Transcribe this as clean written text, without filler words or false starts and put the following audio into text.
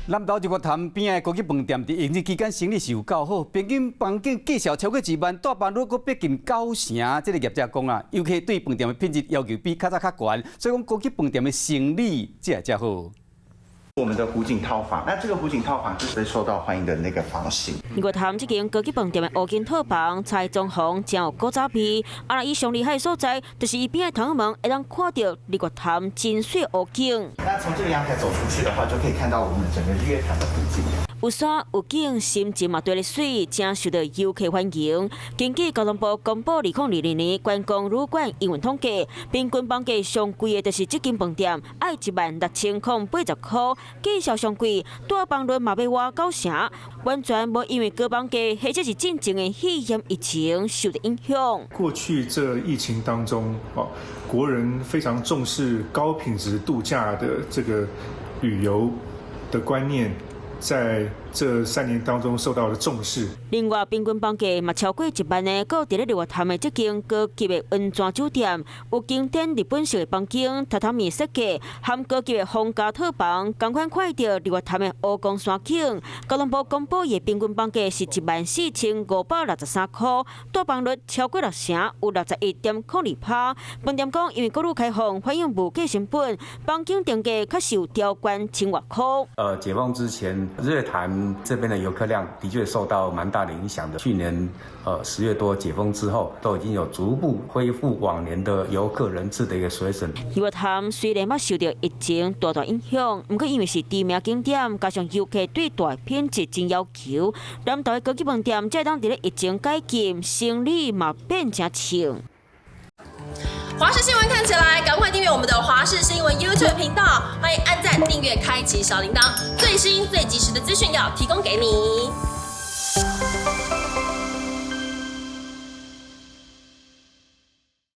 南投日月潭邊的高級飯店，佇疫情期間生意是有夠好，平均房間價數超過1萬，住房率閣逼近九成。這个業者講啊，遊客對飯店的品質要求比較早較懸，所以講高級飯店的生意才會遮好。我們的湖景套房，那這個湖景套房是最受到歡迎的那個房型。日月潭這間高級飯店的湖景套房，採裝潢真有古早味。啊，伊上厲害的所在，就是伊邊的窗門會當看著日月潭真媠湖景。那從這個陽台走出去的話，就可以看到我們整個日月潭的湖景。有山有景，心情嘛綴咧媠，誠受到遊客歡迎。根據交通部公布2022年觀光旅館營運統計，平均房價上貴的就是這間飯店，愛16,080塊，價數上貴，住房率嘛欲倚九成，完全無因為高房價或者是進前的肺炎疫情受到影響。過去這疫情當中，國人非常重視高品質度假的這個旅遊的觀念，在這3年當中受到了重視。另外，平均房價嘛超過1萬的，閣佇咧日月潭的這間高級的溫泉酒店，有經典日本式的房間、榻榻米設計，含高級的皇家套房，仝款看著日月潭的湖光山景。交通部公布的平均房價是14,563塊，住房率超過六成，有61.02%。飯店講，因為閣愈開放，反映無計成本，房間定價確實有調懸千外塊。解封之前，日月潭這邊的遊客量的確受到蠻大的影響的。去年10月多解封之後，都已經有逐步恢復往年的遊客人次的一個水準。日月潭雖然捌受著疫情大大影響，毋過因為是知名景點，加上遊客對蹛的品質真要求，南投的高級飯店才會當佇咧疫情解禁，生意嘛變誠衝。華視新聞看起來，趕快訂閱我們的華視新聞 YouTube 頻道，歡迎按讚、訂閱、開啟小鈴鐺，最新最及時的資訊要提供給你。